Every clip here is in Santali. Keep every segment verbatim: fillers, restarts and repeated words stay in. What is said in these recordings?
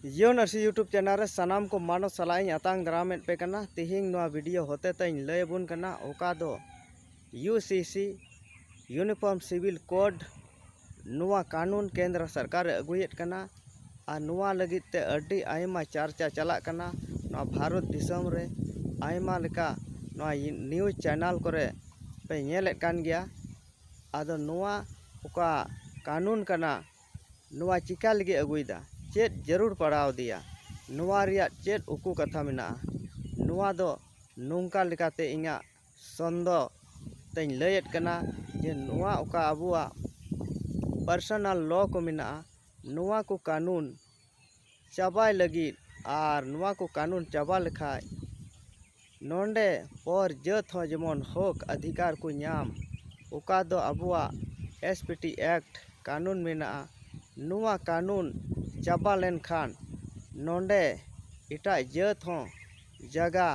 ᱡᱤᱭᱚᱱ ᱟᱹᱨᱥᱤ YouTube ᱪᱮᱱᱮᱞ ᱨᱮ ᱥᱟᱱᱟᱢ ᱠᱚ ᱢᱟᱱᱚᱛ ᱥᱟᱞᱟᱜ ᱤᱧ ᱟᱛᱟᱝ ᱫᱟᱨᱟᱢᱮᱫ ᱯᱮ ᱠᱟᱱᱟ᱾ ᱛᱮᱦᱮᱧ ᱱᱚᱣᱟ ᱵᱷᱤᱰᱤᱭᱳ ᱦᱚᱛᱮ ᱛᱮᱧ ᱞᱟᱹᱭ ᱟᱵᱚᱱ ᱠᱟᱱᱟ, ᱚᱠᱟ ᱫᱚ ᱤᱭᱩ ᱥᱤ ᱥᱤ, ᱤᱭᱩᱱᱤᱯᱷᱚᱨᱢ ᱥᱤᱵᱤᱞ ᱠᱳᱰ, ᱱᱚᱣᱟ ᱠᱟᱹᱱᱩᱱ ᱠᱮᱱᱫᱨᱚ ᱥᱚᱨᱠᱟᱨ ᱮ ᱟᱹᱜᱩᱭᱮᱫ ᱠᱟᱱᱟ᱾ ᱟᱨ ᱱᱚᱣᱟ ᱞᱟᱹᱜᱤᱫ ᱛᱮ ᱟᱹᱰᱤ ᱟᱭᱢᱟ ᱪᱟᱨᱪᱟ ᱪᱟᱞᱟᱜ ᱠᱟᱱᱟ᱾ ᱱᱚᱣᱟ ᱵᱷᱟᱨᱚᱛ ᱫᱤᱥᱚᱢ ᱨᱮ ᱟᱭᱢᱟ ᱞᱮᱠᱟ ᱱᱚᱣᱟ ᱱᱤᱭᱩᱡᱽ ᱪᱮᱱᱮᱞ ᱠᱚᱨᱮ ᱯᱮ ᱧᱮᱞᱮᱫ ᱠᱟᱱ ᱜᱮᱭᱟ᱾ ᱟᱫᱚ ᱱᱚᱣᱟ ᱚᱠᱟ ᱠᱟᱹᱱᱩᱱ ᱠᱟᱱᱟ, ᱱᱚᱣᱟ ᱪᱤᱠᱟ ᱞᱟᱹᱜᱤᱫ ᱟᱹᱜᱩᱭᱮᱫᱟ, ᱪᱮᱫ ᱡᱟᱹᱨᱩᱲ ᱯᱟᱲᱟᱣ ᱟᱫᱮᱭᱟ, ᱱᱚᱣᱟ ᱨᱮᱭᱟᱜ ᱪᱮᱫ ᱩᱠᱩ ᱠᱟᱛᱷᱟ ᱢᱮᱱᱟᱜᱼᱟ? ᱱᱚᱣᱟ ᱫᱚ ᱱᱚᱝᱠᱟ ᱞᱮᱠᱟᱛᱮ ᱤᱧᱟᱹᱜ ᱥᱚᱱᱫᱚ ᱛᱮᱧ ᱞᱟᱹᱭᱮᱫ ᱠᱟᱱᱟ ᱡᱮ ᱱᱚᱣᱟ ᱚᱠᱟ ᱟᱵᱚᱣᱟᱜ ᱯᱟᱨᱥᱚᱱᱟᱞ ᱞᱚ ᱠᱚ ᱢᱮᱱᱟᱜᱼᱟ, ᱱᱚᱣᱟ ᱠᱚ ᱠᱟᱹᱱᱩᱱ ᱪᱟᱵᱟᱭ ᱞᱟᱹᱜᱤᱫ, ᱟᱨ ᱱᱚᱣᱟ ᱠᱚ ᱠᱟᱹᱱᱩᱱ ᱪᱟᱵᱟ ᱞᱮᱠᱷᱟᱡ ᱱᱚᱰᱮ ᱯᱚᱨ ᱡᱟᱹᱛ ᱦᱚᱸ ᱡᱮᱢᱚᱱ ᱦᱚᱠ ᱚᱫᱷᱤᱠᱟᱨ ᱠᱚ ᱧᱟᱢ, ᱚᱠᱟ ᱫᱚ ᱟᱵᱚᱣᱟᱜ ᱮᱥ ᱯᱤ ᱴᱤ ᱮᱠᱴ ᱠᱟᱹᱱᱩᱱ ᱢᱮᱱᱟᱜᱼᱟ᱾ ᱱᱚᱣᱟ ᱠᱟᱹᱱᱩᱱ ᱪᱟᱵᱟ ᱞᱮᱱᱠᱷᱟᱱ ᱱᱚᱰᱮ ᱮᱴᱟᱜ ᱡᱟᱹᱛ ᱦᱚᱸ ᱡᱟᱭᱜᱟ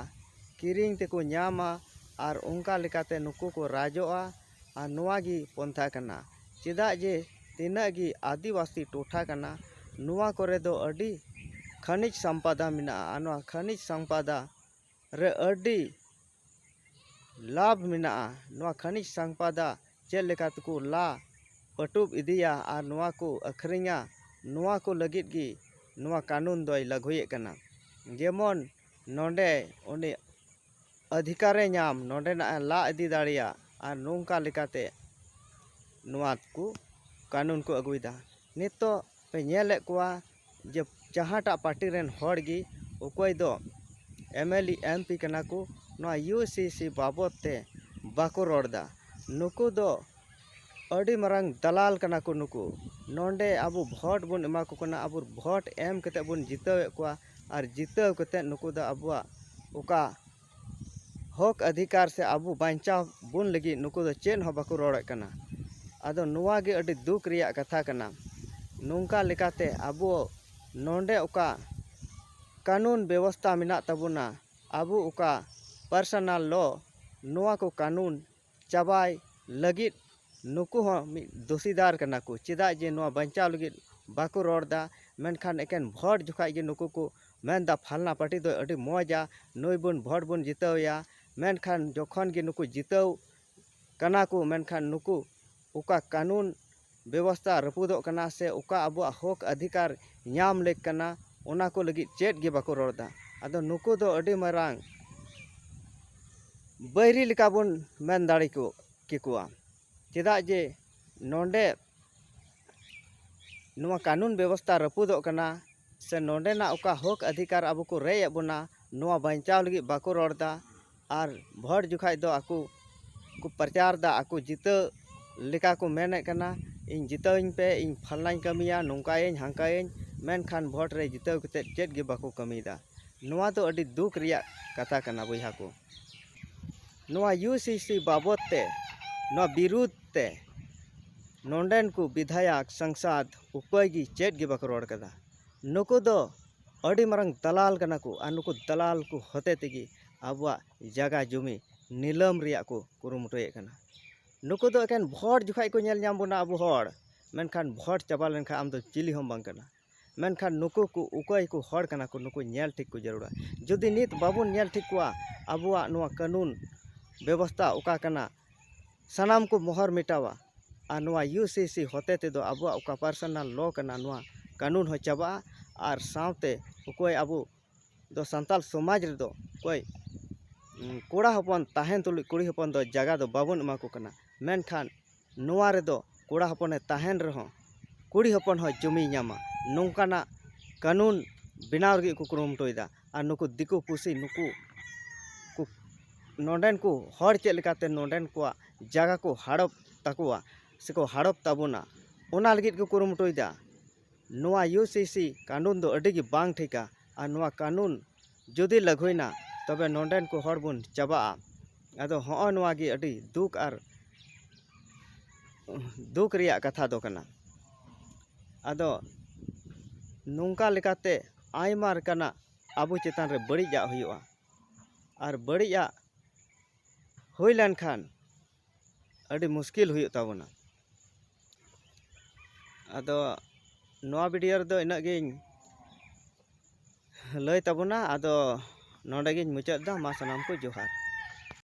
ᱠᱤᱨᱤᱧ ᱛᱮᱠᱚ ᱧᱟᱢᱟ, ᱟᱨ ᱚᱱᱠᱟ ᱞᱮᱠᱟᱛᱮ ᱱᱩᱠᱩ ᱠᱚ ᱨᱟᱡᱚᱜᱼᱟ᱾ ᱟᱨ ᱱᱚᱣᱟ ᱜᱮ ᱯᱚᱱᱛᱷᱟ ᱠᱟᱱᱟ᱾ ᱪᱮᱫᱟᱜ ᱡᱮ ᱛᱤᱱᱟᱹᱜ ᱜᱮ ᱟᱹᱫᱤᱵᱟᱹᱥᱤ ᱴᱚᱴᱷᱟ ᱠᱟᱱᱟ, ᱱᱚᱣᱟ ᱠᱚᱨᱮ ᱫᱚ ᱟᱹᱰᱤ ᱠᱷᱟᱱᱤᱡᱽ ᱥᱟᱢᱯᱟᱫᱟ ᱢᱮᱱᱟᱜᱼᱟ᱾ ᱟᱨ ᱱᱚᱣᱟ ᱠᱷᱟᱱᱤᱡᱽ ᱥᱟᱢᱯᱟᱫᱟ ᱨᱮ ᱟᱹᱰᱤ ᱞᱟᱵᱷ ᱢᱮᱱᱟᱜᱼᱟ᱾ ᱱᱚᱣᱟ ᱠᱷᱟᱱᱤᱡᱽ ᱥᱟᱢᱯᱟᱫᱟ ᱪᱮᱫ ᱞᱮᱠᱟ ᱛᱮᱠᱚ ᱞᱟ ᱯᱟᱹᱴᱩᱵ ᱤᱫᱤᱭᱟ ᱟᱨ ᱱᱚᱣᱟ ᱠᱚ ᱟᱹᱠᱷᱨᱤᱧᱟ, ᱱᱚᱣᱟ ᱠᱚ ᱞᱟᱹᱜᱤᱫ ᱜᱮ ᱱᱚᱣᱟ ᱠᱟᱹᱱᱩᱱ ᱫᱚᱭ ᱞᱟᱹᱜᱩᱭᱮᱫ ᱠᱟᱱᱟ᱾ ᱡᱮᱢᱚᱱ ᱱᱚᱰᱮ ᱩᱱᱤ ᱚᱫᱷᱤᱠᱟᱨᱮ ᱧᱟᱢ, ᱱᱚᱰᱮᱱᱟᱜ ᱮ ᱞᱟ ᱤᱫᱤ ᱫᱟᱲᱮᱭᱟᱜ, ᱟᱨ ᱱᱚᱝᱠᱟ ᱞᱮᱠᱟᱛᱮ ᱱᱚᱣᱟ ᱠᱚ ᱠᱟᱹᱱᱩᱱ ᱠᱚ ᱟᱹᱜᱩᱭᱮᱫᱟ᱾ ᱱᱤᱛᱚᱜ ᱯᱮ ᱧᱮᱞᱮᱫ ᱠᱚᱣᱟ ᱡᱮ ᱡᱟᱦᱟᱸᱴᱟᱜ ᱯᱟᱨᱴᱤ ᱨᱮᱱ ᱦᱚᱲ ᱜᱮ, ᱚᱠᱚᱭ ᱫᱚ M L A, M P ᱠᱟᱱᱟ ᱠᱚ, ᱱᱚᱣᱟ ᱤᱭᱩ ᱥᱤ ᱥᱤ ᱵᱟᱵᱚᱫ ᱛᱮ ᱵᱟᱠᱚ ᱨᱚᱲ ᱮᱫᱟ᱾ ᱱᱩᱠᱩ ᱫᱚ ᱟᱹᱰᱤ ᱢᱟᱨᱟᱝ ᱫᱟᱞᱟᱞ ᱠᱟᱱᱟ ᱠᱚ ᱱᱩᱠᱩ᱾ ᱱᱚᱰᱮ ᱟᱵᱚ ᱵᱷᱳᱴ ᱵᱚᱱ ᱮᱢᱟ ᱠᱚ ᱠᱟᱱᱟ, ᱟᱵᱚ ᱵᱷᱳᱴ ᱮᱢ ᱠᱟᱛᱮ ᱵᱚᱱ ᱡᱤᱛᱟᱹᱣᱮᱫ ᱠᱚᱣᱟ, ᱟᱨ ᱡᱤᱛᱟᱹᱣ ᱠᱟᱛᱮ ᱱᱩᱠᱩ ᱫᱚ ᱟᱵᱚᱣᱟᱜ ᱚᱠᱟ ᱦᱚᱠ ᱚᱫᱷᱤᱠᱟᱨ ᱥᱮ ᱟᱵᱚ ᱵᱟᱧᱪᱟᱣ ᱵᱚᱱ ᱞᱟᱹᱜᱤᱫ ᱱᱩᱠᱩ ᱫᱚ ᱪᱮᱫ ᱦᱚᱸ ᱵᱟᱠᱚ ᱨᱚᱲᱮᱫ ᱠᱟᱱᱟ᱾ ᱟᱫᱚ ᱱᱚᱣᱟ ᱜᱮ ᱟᱹᱰᱤ ᱫᱩᱠ ᱨᱮᱭᱟᱜ ᱠᱟᱛᱷᱟ ᱠᱟᱱᱟ᱾ ᱱᱚᱝᱠᱟ ᱞᱮᱠᱟᱛᱮ ᱟᱵᱚ ᱱᱚᱰᱮ ᱚᱠᱟ ᱠᱟᱹᱱᱩᱱ ᱵᱮᱵᱚᱥᱛᱟ ᱢᱮᱱᱟᱜ ᱛᱟᱵᱚᱱᱟ, ᱟᱵᱚ ᱚᱠᱟ ᱯᱟᱨᱥᱚᱱᱟᱞ ᱞᱚ, ᱱᱚᱣᱟ ᱠᱚ ᱠᱟᱹᱱᱩᱱ ᱪᱟᱵᱟᱭ ᱞᱟᱹᱜᱤᱫ ᱱᱩᱠᱩ ᱦᱚᱸ ᱢᱤᱫ ᱫᱳᱥᱤᱫᱟᱨ ᱠᱟᱱᱟ ᱠᱚ᱾ ᱪᱮᱫᱟᱜ ᱡᱮ ᱱᱚᱣᱟ ᱵᱟᱧᱪᱟᱣ ᱞᱟᱹᱜᱤᱫ ᱵᱟᱠᱚ ᱨᱚᱲ ᱮᱫᱟ᱾ ᱢᱮᱱᱠᱷᱟᱱ ᱮᱠᱮᱱ ᱵᱷᱳᱴ ᱡᱚᱠᱷᱟᱡ ᱜᱮ ᱱᱩᱠᱩ ᱠᱚ ᱢᱮᱱᱫᱟ, "ᱯᱷᱟᱞᱱᱟ ᱯᱟᱨᱴᱤ ᱫᱚ ᱟᱹᱰᱤ ᱢᱚᱡᱟ, ᱱᱩᱭ ᱵᱚᱱ ᱵᱷᱳᱴ ᱵᱚᱱ ᱡᱤᱛᱟᱹᱣ ᱮᱭᱟ᱾" ᱢᱮᱱᱠᱷᱟᱱ ᱡᱚᱠᱷᱚᱱ ᱜᱮ ᱱᱩᱠᱩ ᱡᱤᱛᱟᱹᱣ ᱠᱟᱱᱟ ᱠᱚ, ᱢᱮᱱᱠᱷᱟᱱ ᱱᱩᱠᱩ ᱚᱠᱟ ᱠᱟᱹᱱᱩᱱ ᱵᱮᱵᱚᱥᱛᱷᱟ ᱨᱟᱹᱯᱩᱫᱚᱜ ᱠᱟᱱᱟ ᱥᱮ ᱚᱠᱟ ᱟᱵᱚᱣᱟᱜ ᱦᱚᱠ ᱚᱫᱷᱤᱠᱟᱨ ᱧᱟᱢ ᱞᱮᱠ ᱠᱟᱱᱟ, ᱚᱱᱟ ᱠᱚ ᱞᱟᱹᱜᱤᱫ ᱪᱮᱫ ᱜᱮ ᱵᱟᱠᱚ ᱨᱚᱲ ᱮᱫᱟ᱾ ᱟᱫᱚ ᱱᱩᱠᱩ ᱫᱚ ᱟᱹᱰᱤ ᱢᱟᱨᱟᱝ ᱵᱟᱹᱭᱨᱤ ᱞᱮᱠᱟ ᱵᱚᱱ ᱢᱮᱱ ᱫᱟᱲᱮ ᱠᱚ ᱠᱮᱠᱚᱣᱟ᱾ ᱪᱮᱫᱟᱜ ᱡᱮ ᱱᱚᱰᱮ ᱱᱚᱣᱟ ᱠᱟᱹᱱᱩᱱ ᱵᱮᱵᱚᱥᱛᱷᱟ ᱨᱟᱹᱯᱩᱫᱚᱜ ᱠᱟᱱᱟ ᱥᱮ ᱱᱚᱰᱮᱱᱟᱜ ᱚᱠᱟ ᱦᱚᱠ ᱚᱫᱷᱤᱠᱟᱨ ᱟᱵᱚ ᱠᱚ ᱨᱮᱡ ᱮᱫ ᱵᱚᱱᱟ, ᱱᱚᱣᱟ ᱵᱟᱧᱪᱟᱣ ᱞᱟᱹᱜᱤᱫ ᱵᱟᱠᱚ ᱨᱚᱲ ᱮᱫᱟ᱾ ᱟᱨ ᱵᱷᱳᱴ ᱡᱚᱠᱷᱟᱡ ᱫᱚ ᱟᱠᱚ ᱠᱚ ᱯᱨᱚᱪᱟᱨ ᱮᱫᱟ, ᱟᱠᱚ ᱡᱤᱛᱟᱹᱣ ᱞᱮᱠᱟ ᱠᱚ ᱢᱮᱱᱮᱫ ᱠᱟᱱᱟ, "ᱤᱧ ᱡᱤᱛᱟᱹᱣᱤᱧ ᱯᱮ, ᱤᱧ ᱯᱷᱟᱞᱱᱟᱧ ᱠᱟᱹᱢᱤᱭᱟ, ᱱᱚᱝᱠᱟᱭᱟᱹᱧ ᱦᱟᱝᱠᱟᱭᱟᱹᱧ", ᱢᱮᱱᱠᱷᱟᱱ ᱵᱷᱳᱴ ᱨᱮ ᱡᱤᱛᱟᱹᱣ ᱠᱟᱛᱮᱫ ᱪᱮᱫ ᱜᱮ ᱵᱟᱠᱚ ᱠᱟᱹᱢᱤᱭᱮᱫᱟ᱾ ᱱᱚᱣᱟ ᱫᱚ ᱟᱹᱰᱤ ᱫᱩᱠ ᱨᱮᱭᱟᱜ ᱠᱟᱛᱷᱟ ᱠᱟᱱᱟ ᱵᱚᱭᱦᱟ ᱠᱚ᱾ ᱱᱚᱣᱟ ᱤᱭᱩ ᱥᱤ ᱥᱤ ᱵᱟᱵᱚᱫ ᱛᱮ, ᱱᱚᱣᱟ ᱵᱤᱨᱩᱫᱷ ᱛᱮ ᱱᱚᱰᱮᱱ ᱠᱚ ᱵᱤᱫᱷᱟᱭᱚᱠ, ᱥᱟᱝᱥᱟᱫ, ᱩᱯᱟᱹᱭ ᱜᱮ ᱪᱮᱫ ᱜᱮ ᱵᱟᱠᱚ ᱨᱚᱲ ᱠᱟᱫᱟ᱾ ᱱᱩᱠᱩ ᱫᱚ ᱟᱹᱰᱤ ᱢᱟᱨᱟᱝ ᱫᱟᱞᱟᱞ ᱠᱟᱱᱟ ᱠᱚ ᱟᱨ ᱱᱩᱠᱩ ᱫᱟᱞᱟᱞ ᱠᱚ ᱦᱚᱛᱮ ᱛᱮᱜᱮ ᱟᱵᱚᱣᱟᱜ ᱡᱟᱭᱜᱟ ᱡᱚᱢᱤ ᱱᱤᱞᱟᱹᱢ ᱨᱮᱭᱟᱜ ᱠᱚ ᱠᱩᱨᱩᱢᱩᱴᱩᱭᱮᱫ ᱠᱟᱱᱟ᱾ ᱱᱩᱠᱩ ᱫᱚ ᱮᱠᱮᱱ ᱵᱷᱳᱴ ᱡᱚᱠᱷᱟᱡ ᱠᱚ ᱧᱮᱞ ᱧᱟᱢ ᱵᱚᱱᱟ ᱟᱵᱚ ᱦᱚᱲ, ᱢᱮᱱᱠᱷᱟᱱ ᱵᱷᱳᱴ ᱪᱟᱵᱟ ᱞᱮᱱᱠᱷᱟᱱ ᱟᱢ ᱫᱚ ᱪᱤᱞᱤ ᱦᱚᱸ ᱵᱟᱝ ᱠᱟᱱᱟ᱾ ᱢᱮᱱᱠᱷᱟᱱ ᱱᱩᱠᱩ ᱠᱚ ᱚᱠᱚᱭ ᱠᱚ ᱦᱚᱲ ᱠᱟᱱᱟ ᱠᱚ, ᱱᱩᱠᱩ ᱧᱮᱞ ᱴᱷᱤᱠ ᱠᱚ ᱡᱟᱹᱨᱩᱲᱟ᱾ ᱡᱩᱫᱤ ᱱᱤᱛ ᱵᱟᱵᱚᱱ ᱧᱮᱞ ᱴᱷᱤᱠ ᱠᱚᱣᱟ, ᱟᱵᱚᱣᱟᱜ ᱱᱚᱣᱟ ᱠᱟᱹᱱᱩᱱ ᱵᱮᱵᱚᱥᱛᱷᱟ ᱚᱠᱟ ᱠᱟᱱᱟ, ᱥᱟᱱᱟᱢ ᱠᱚ ᱢᱚᱦᱚᱨ ᱢᱮᱴᱟᱣᱟ᱾ ᱟᱨ ᱱᱚᱣᱟ ᱤᱭᱩ ᱥᱤ ᱥᱤ ᱦᱚᱛᱮ ᱛᱮᱫᱚ ᱟᱵᱚᱣᱟᱜ ᱚᱠᱟ ᱯᱟᱨᱥᱚᱱᱟᱞ ᱞᱚ ᱠᱟᱱᱟ, ᱱᱚᱣᱟ ᱠᱟᱹᱱᱩᱱ ᱦᱚᱸ ᱪᱟᱵᱟᱜᱼᱟ᱾ ᱟᱨ ᱥᱟᱶᱛᱮ ᱚᱠᱚᱭ ᱟᱵᱚ ᱫᱚ ᱥᱟᱱᱛᱟᱞ ᱥᱚᱢᱟᱡᱽ ᱨᱮᱫᱚ ᱚᱠᱚᱭ, ᱩᱸ, ᱠᱚᱲᱟ ᱦᱚᱯᱚᱱ ᱛᱟᱦᱮᱱ ᱛᱩᱞᱩᱡ ᱠᱩᱲᱤ ᱦᱚᱯᱚᱱ ᱫᱚ ᱡᱟᱭᱜᱟ ᱫᱚ ᱵᱟᱵᱚᱱ ᱮᱢᱟ ᱠᱚ ᱠᱟᱱᱟ, ᱢᱮᱱᱠᱷᱟᱱ ᱱᱚᱣᱟ ᱨᱮᱫᱚ ᱠᱚᱲᱟ ᱦᱚᱯᱚᱱᱮ ᱛᱟᱦᱮᱱ ᱨᱮᱦᱚᱸ ᱠᱩᱲᱤ ᱦᱚᱯᱚᱱ ᱦᱚᱸ ᱡᱚᱢᱤᱭ ᱧᱟᱢᱟ, ᱱᱚᱝᱠᱟᱱᱟᱜ ᱠᱟᱹᱱᱩᱱ ᱵᱮᱱᱟᱣ ᱞᱟᱹᱜᱤᱫ ᱠᱚ ᱠᱩᱨᱩᱢᱩᱴᱩᱭᱮᱫᱟ᱾ ᱟᱨ ᱱᱩᱠᱩ ᱫᱤᱠᱩ ᱯᱩᱥᱤ, ᱱᱩᱠᱩ ᱠᱚ, ᱱᱚᱰᱮᱱ ᱠᱚ ᱦᱚᱲ ᱪᱮᱫ ᱞᱮᱠᱟᱛᱮ ᱱᱚᱰᱮᱱ ᱠᱚᱣᱟᱜ ᱡᱟᱭᱜᱟ ᱠᱚ ᱦᱟᱲᱚᱯ ᱛᱟᱠᱚᱣᱟ ᱥᱮᱠᱚ ᱦᱟᱲᱚᱯ ᱛᱟᱵᱚᱱᱟ, ᱚᱱᱟ ᱞᱟᱹᱜᱤᱫ ᱠᱚ ᱠᱩᱨᱩᱢᱩᱴᱩᱭᱮᱫᱟ᱾ ᱱᱚᱣᱟ ᱤᱭᱩ ᱥᱤ ᱥᱤ ᱠᱟᱹᱱᱩᱱ ᱫᱚ ᱟᱹᱰᱤ ᱜᱮ ᱵᱟᱝ ᱴᱷᱤᱠᱟ᱾ ᱟᱨ ᱱᱚᱣᱟ ᱠᱟᱹᱱᱩᱱ ᱡᱩᱫᱤ ᱞᱟᱹᱜᱩᱭᱮᱱᱟ, ᱛᱚᱵᱮ ᱱᱚᱰᱮᱱ ᱠᱚ ᱦᱚᱲ ᱵᱚᱱ ᱪᱟᱵᱟᱜᱼᱟ᱾ ᱟᱫᱚ ᱦᱚᱸᱜᱼᱚ ᱱᱚᱣᱟ ᱜᱮ ᱟᱹᱰᱤ ᱫᱩᱠ ᱟᱨ ᱫᱩᱠ ᱨᱮᱭᱟᱜ ᱠᱟᱛᱷᱟ ᱫᱚ ᱠᱟᱱᱟ᱾ ᱟᱫᱚ ᱱᱚᱝᱠᱟ ᱞᱮᱠᱟᱛᱮ ᱟᱭᱢᱟ ᱞᱮᱠᱟᱱᱟᱜ ᱟᱵᱚ ᱪᱮᱛᱟᱱ ᱨᱮ ᱵᱟᱹᱲᱤᱡᱟᱜ ᱦᱩᱭᱩᱜᱼᱟ᱾ ᱟᱨ ᱵᱟᱹᱲᱤᱡᱟᱜ ᱦᱩᱭ ᱞᱮᱱᱠᱷᱟᱱ ᱟᱹᱰᱤ ᱢᱩᱥᱠᱤᱞ ᱦᱩᱭᱩᱜ ᱛᱟᱵᱚᱱᱟ᱾ ᱟᱫᱚ ᱱᱚᱣᱟ ᱵᱷᱤᱰᱤᱭᱳ ᱨᱮᱫᱚ ᱤᱱᱟᱹᱜ ᱜᱤᱧ ᱞᱟᱹᱭ ᱛᱟᱵᱚᱱᱟ᱾ ᱟᱫᱚ ᱱᱚᱰᱮ ᱜᱤᱧ ᱢᱩᱪᱟᱹᱫ ᱮᱫᱟ᱾ ᱢᱟ ᱥᱟᱱᱟᱢ ᱠᱚ ᱡᱚᱦᱟᱨ᱾